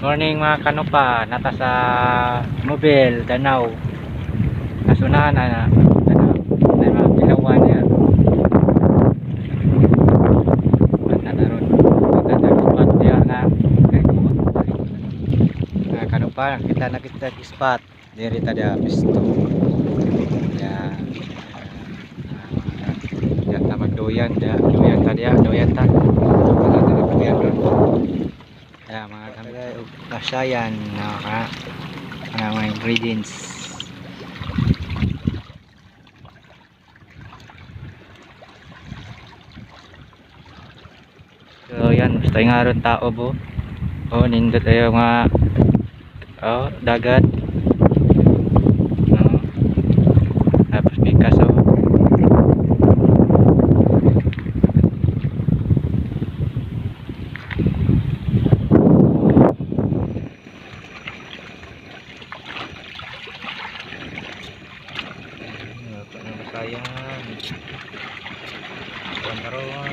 Morning, mga kanupa, nata sa Mobile, Danau. Nasunahan na na Danau. Na mga pilawan niya. At na ron. Kita spot diya nga. Mga kanupa, nakita na kita spot. Diri ta dia pisto. Ya. Ya ta magduyan dia, duyan ta dia, duyan ta. Wala ta duyan ron. Ya mga kamigay og kasayan na ka mga ingredients. So yan, gusto nga ron tao bo. Oh, nindot ayo mga oh, dagat. No. Tapos pikas oh. Ano sayang. Kuan karon.